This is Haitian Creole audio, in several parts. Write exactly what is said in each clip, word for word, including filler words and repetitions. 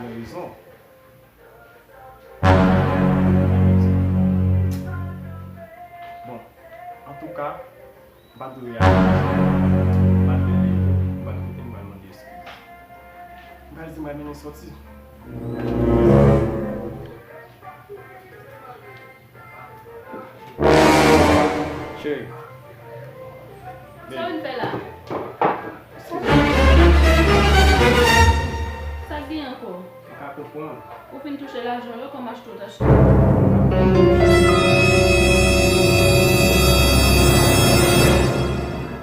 Rezon. Bon, antouka, m pa t dwe reyaji konsa. M pa t dwe leve, m pa t koute, m pa t mande eskiz. M pa t di m pa mennen sòti. Cheri. Sa w vin fè la? Sa k gen ankò? M ka konprann. Ou fin touche lajan yo, kòm achte w t achte.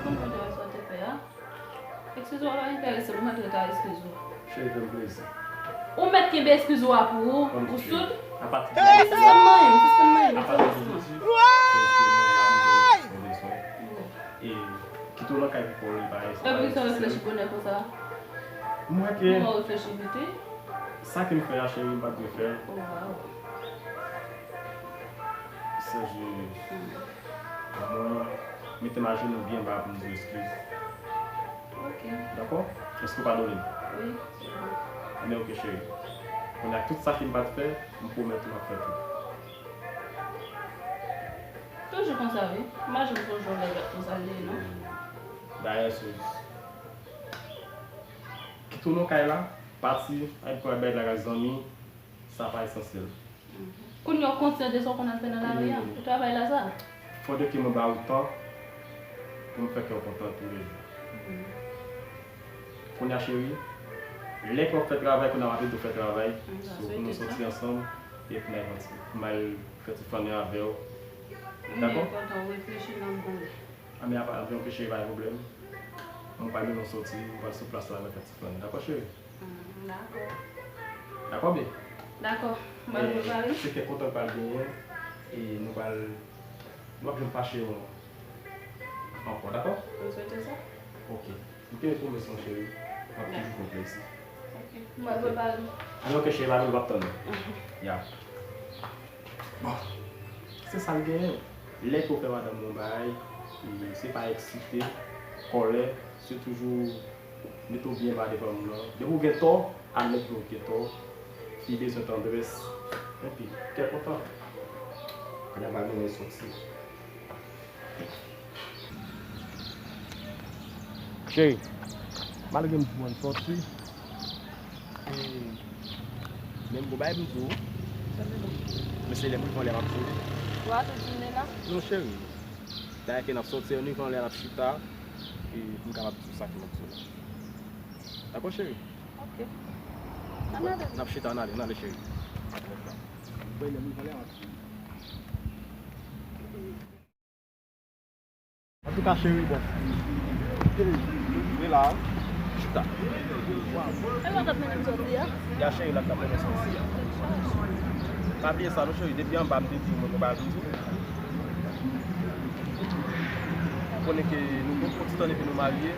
Konn konn sa w te fè a? Eskiz ou a pa enterese m, ou mèt rete a eskiz ou. Cheri, fè m plezi. Ou mèt kenbe eskiz ou a pou ou, ou soud? Sispann manyen m, sispann manyen m, sispann manyen m. E kite w nan kay pou kò w li pa espas. Epi sa w reflechi bonè konsa? M wè ke. Kòman w reflechi vit, wi? Sa ke m fè a, cheri, m pa t dwe fè l. Oh, wow. Sèje, mwen mete m ajenou byen ba pou m di w eskiz. Ok. Dakò? Èske w padone m? Wi, se bon. Ebyen, ok, cheri. Kounye a, tout sa ke m pa t fè, m pwomèt ou m ap fè tout. Toujou konsa, wi. M pa janm sonje yon nèg konsa l ye, non. Dayè, sou kite w nan kay la, pati, al pran bagay lakay zanmi, sa pa esansyèl. Kounye a w konsyan de sa w konn al fè nan lari a, ou travay la sa? Fòdwe ke mwen ba ou tan pou m fè kè w kontan toulejou. Kounye a, cheri, lè ke w ap fè travay, kounye a w ap ede w fè travay, so pou nou sòti ansanm, e pou n al fè ti, pou m al fè ti flannen avè w. Dakò? Mwen kontan w reflechi nan bon. A, men apa, anfen, ok, cheri, pa gen pwoblèm. Mwen pral mennen w sòti, mwen pral sou plas la, mwen fè ti flannen. Dakò, cheri? Mm, dakò. Dakò, bebe? Dakò. Mwen pral prepare. Se kè kontan pral genyen, e nou pral, nou p ap janm fache ankò, dakò? Mwen swete sa. Ok. M kenbe pwomès mwen, cheri. M ap toujou fè w plezi. Ok. Mwen pral prepare. Ann, ok, cheri, pa gen, m ap tann ou. Mhm. Ya. Bon, se sa l genyen. Lè ke w fè madanm ou yon bagay, e, se pa eksite, kòlè, se toujou mete w byen ba devan moun nan. Depi w gen tò, admèt ke w gen tò. Fi bezwen tandrès, epi kè kontan. Kounye a m al mennen l sòti. Cheri, malgre m di w ann sòti, e, men m gon bagay pou m di w. Sa se bon? Men se lè m rive anlè m ap di w. Ou a tou di m li la? Non, cheri. Dayè ke n ap sòti, ann rive anlè n ap chita, e pou m kapab di w sa ke m ap di w la. Dakò, cheri? Ok. Ann ale. N ap chita, ann ale, ann ale, cheri. Mwen lè m rive anlè m ap di w. Antouka, cheri, bon. Cheri, vin la. Chita. E la t ap mennen m sòti a? Ya, cheri, la t ap mennen w sòti a. Pa bliye sa, non, cheri. Depi anba, m te di w, mwen, mwen pa vin di w. Ou konnen ke nou gon ti tan depi nou marye.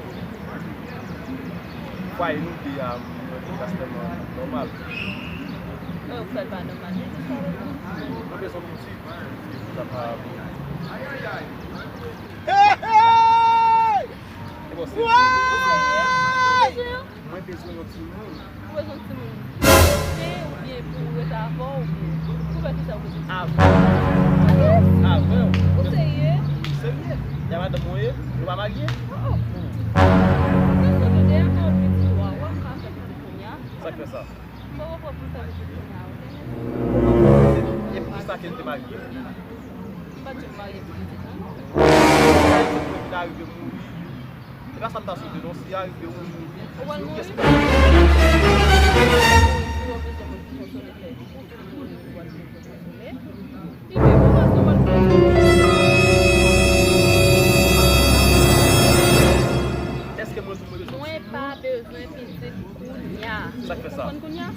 Fwaye nou de a, mwen, mwen te gastèman nòmal. Mwen, ou fè l pa nòmal, men se sa, non. Nou bezwen pitit. Sa pa. Hey, hey! E bon, se. Ou serye? Ou serye? Mwen bezwen yon timoun. Ou bezwen timoun? Pou rete oubyen pou rete avè w oubyen? Pou fè kisa ou bezwen timoun? Avè. Avè w. Ou serye? Serye. E a madanm mwen ye? Nou pa marye? Oh. Ou bezwen de a ka pitit ou a, ou ap ka fè pitit kounye a? Sa k fè sa? M poko pran pou fè pitit kounye a, ok? E poukisa ke l te marye? M pa t janm marye pou pitit, non. Sa vin arive mouri. E pa sa m ta swete, non. Si arive ou mouri, ou pral mouri. Si w bezwen moun ki konsole tèt ou, ou bezwen moun ki konsole. Li menm, ou pa bezwen moun ki konsole. Èske mwen tou mwen bezwen timoun? Mwen pa bezwen pitit. Kounye a. Sa k fè sa? Ou konprann kounye a?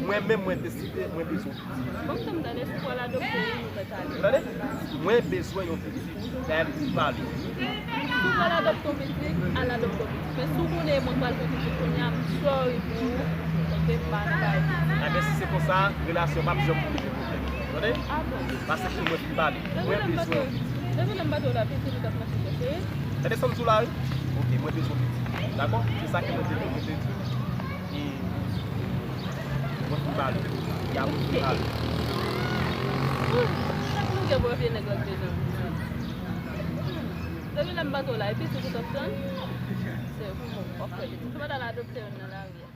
Mwen menm, mwen deside, mwen bezwen yon pitit. Ban m tann, tande, si w pral adopte, wi, nou mèt ale. Tande? Mwen bezwen yon pitit. Dayè, m fin pale. Si w pral adopte yon pitit, al adopte yon pitit. Men si w konnen mwen pral fè yon pitit kounye a, m sorry pou ou. Paske m pa nan bagay pitit. Enben, si se konsa, relasyon p ap janm rive kote. Tande? Ah bon? Paske mwen fin pale. Mwen bezwen. Depi lè m pa t wè w la, pitit ou t ap mache chèche, wi. Tande sa m di w la, wi. Ok, mwen bezwen pitit. Dakò? Se sa ke mwen te, mwen te di. Mwen fin pale. Ya mwen fin pale. Chak nou gen premye nèg lòt bezwen. Depi lè m pa twò la, epi se tout ap tann. Se pou mwen, ok. Se pa ta la adopte youn nan lari a.